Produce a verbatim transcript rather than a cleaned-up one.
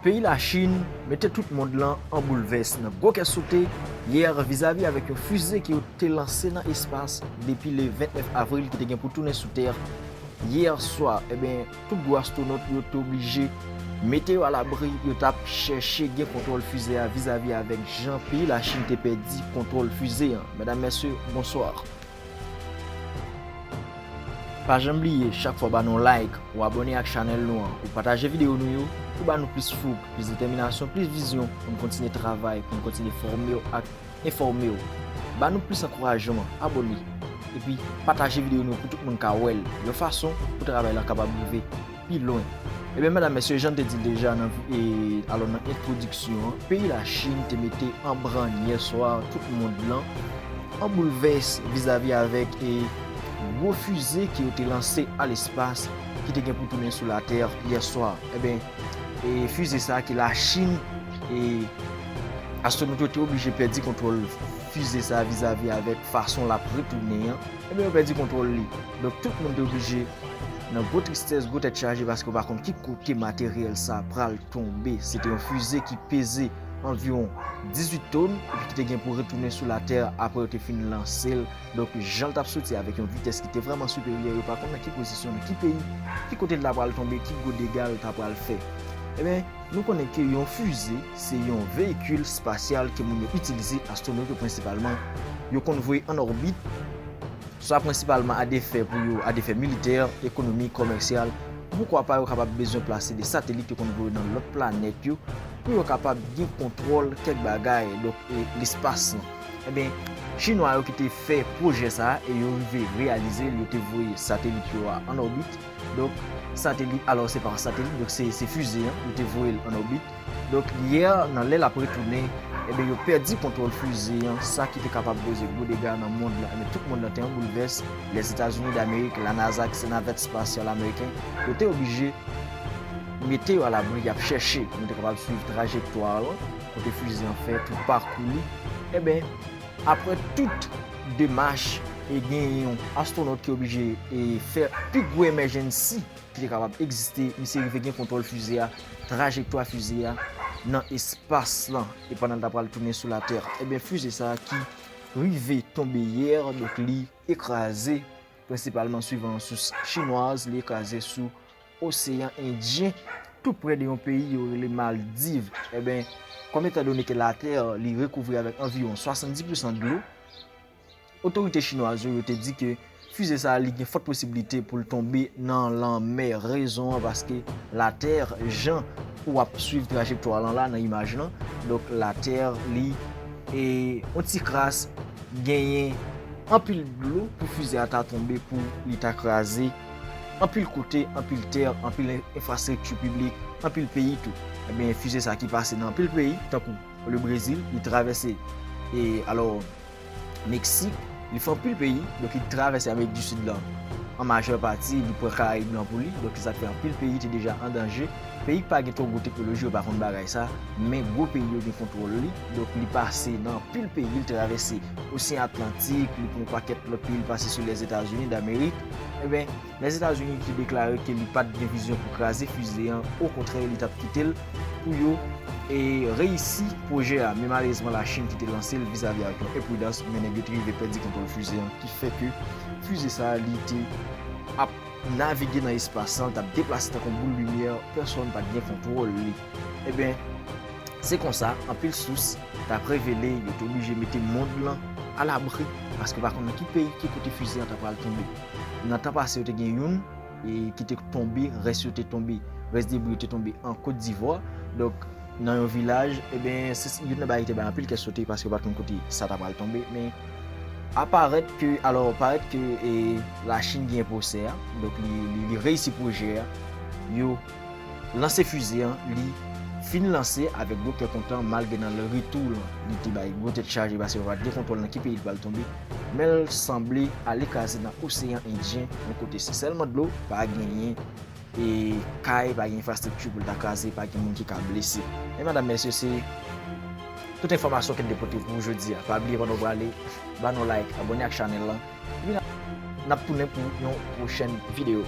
Peyi Lachin mete tout mond lan an boulvès nan gwo kè sote yè vizavi avèk yon fize ke yo te lanse nan espas depi le vennèf avril ki te gen pou tounen sou tè yè swa. Ebyen, tout gwo astwonòt yo te oblije mete yo alabri, yo t ap chèche gen kontwòl fize a vizavi avèk jan peyi Lachin te pèdi kontwòl fize an. Medam, mesye, bonswa. Pa janm bliye, chak fwa ba nou like, ou abòne ak chanèl nou an, ou pataje videyo nou yo, ou ba nou plis fouk, plis detèminasyon, plis vizyon pou n kontinye travay, pou n kontinye fòme w ak enfòme w. Ba nou plis ankourajman, abòne, epi pataje videyo nou pou tout moun ka wè l, yon fason pou travay la kapab rive pi lwen. Ebyen, medam, mesye, jan n te di l deja nan, e, alò, nan entwodiksyon an, peyi Lachin te mete an brann yè swa tout mond lan an boulvès vizavi avèk, e, gwo fize ke yo te lanse a lespas ki te gen pou tounen sou Latè yè swa. Ebyen, e, fize sa a ke Lachin, e, astwonòt yo te oblije pèdi kontwòl fize sa a vizavi avèk fason l ap retounen an. Ebyen, yo pèdi kontwòl li. Donk, tout moun te oblije nan gwo tristès, gwo tèt chaje, paske yo pa konn ki kote materyèl sa a pral tonbe. Se te yon fize ki peze anviwon dizuit tonn, epi ki te gen pou retounen sou Latè apre yo te fin lanse l. Donk, jan l t ap soti avèk yon vitès ki te vrèman siperyè, yo pa konn nan ki pozisyon, nan ki peyi, ki kote l ta pral tonbe, ki gwo dega l ta pral fè. Ebyen, nou konnen ke yon fize, se yon veyikil espasyal ke moun yo itilize, astwonòt yo prensipalman, yo konn voye an òbit, swa prensipalman a de fè pou yo, a de fè militè, ekonomik, komèsyal, poukwa pa yo kapab bezwen plase de satelit yo konn voye nan lòt planèt yo, pou yo kapab gen kontwòl kèk bagay, donk, e, lespas lan. Ebyen, Chinwa yo ki te fè pwojè sa a e yo rive reyalize l, yo te voye satelit yo a an òbit. Donk, satelit, alò, se pa yon satelit, donk se, se fize an, yo te voye l an òbit. Donk, yè, nan lè l ap retounen, ebyen, yo pèdi kontwòl fize an, sa ki te kapab koze gwo dega nan mond lan. Ebyen, tout mond lan te an boulvès. Lèzetazini Damerik, la NASA, ki se navèt espasyal ameriken, yo te oblije mete yo alabri, y ap chèche pou nou te kapab swiv trajektwa lan, kote fize an fè tout pakou li. Ebyen, apre tout demach, e gen yon astwonòt ki oblije, e, fè pi gwo emèjensi ki te kapab egziste, misye rive gen kontwòl fize a, trajektwa fize a nan espas lan, e pandan l ta pral tounen sou Latè. Ebyen, fize sa a ki rive tonbe yè, donk li ekraze, prensipalman swivan sous chinwaz, li ekraze sou Oseyan Endyen, tou prè de yon peyi yo rele Maldiv. Ebyen, kòm etandone ke Latè li rekouvri avèk anviwon swasanndis pousan dlo, otorite chinwaz yo, yo te di ke fize sa a, li gen fòt posiblite pou l tonbe nan lanmè. Rezon an, paske Latè, jan ou ap swiv trajektwa lan la nan imaj lan, donk Latè, li, e, yon ti kras genyen anpil dlo pou fize a ta tonbe, pou li ta kraze anpil kote, anpil tè, anpil en-, enfrastrikti piblik, anpil peyi tou. Ebyen, fize sa ki pase nan anpil peyi, tankou le Brezil, li travèse, e, alò, Meksik, li fè anpil peyi, donk li travèse Amerik di Sid lan an majè pati, li pran Karayib lan pou li, donk se sa k fè anpil peyi te deja an danje. Peyi k pa gen twò gwo teknoloji yo pa konn bagay sa, men gwo peyi yo gen kontwòl li, donk li pase nan anpil peyi, li travèse Oseyan Atlantik, li pran yon pakèt lòt peyi, li pase sou Lèzetazini Damerik. Ebyen, Lèzetazini ki deklare ke li pa t gen vizyon pou kraze fize an, okontrè, li t ap kite l pou yo, e, reyisi pwojè a. Men malerezman, Lachin ki te lanse l vizavi avèk yon enpridans, men nèg yo te rive pèdi kontwòl fize an, ki fè ke fize sa a, li te ap navige nan espas lan, l t ap deplase tankou yon boul limyè, pèsonn pa t gen kontwòl li. Ebyen, se konsa, anpil sous t ap revele yo te oblije mete mond lan alabri, paske yo pa konn nan ki peyi, ki kote fize an ta pral tonbe. Nan tan pase, yo te gen youn, e, ki te tonbe, rès yo te tonbe, rès debri yo te tonbe an Kot Divwa. Donk, nan yon vilaj, ebyen, se youn nan bagay ki te bay anpil kè sote, paske yo pa t konn kote sa ta pral tonbe. Men, aparèt ke, alò, parèt ke, e, Lachin gen pwosè a, donk li, li, li reyisi pwojè a, yo lanse fize an, li fin lanse avèk gwo kè kontan, malgre nan retou lan, li te bay gwo tèt chaje, paske yo pa t gen kontwòl nan ki peyi l pral tonbe, men l sanble ale kraze nan Oseyan Endyen, yon kote se sèlman dlo, pa genyen, e, kay, pa gen enfrastrikti pou l ta kraze, pa gen moun ki ka blese. Men medam, mesye, se tout enfòmasyon ke n te pote pou ou jodi a. Pa bliye, pandan w prale, ba nou like, abòne ak chanèl lan. Epi n ap, n ap tounen pou yon pwochèn videyo.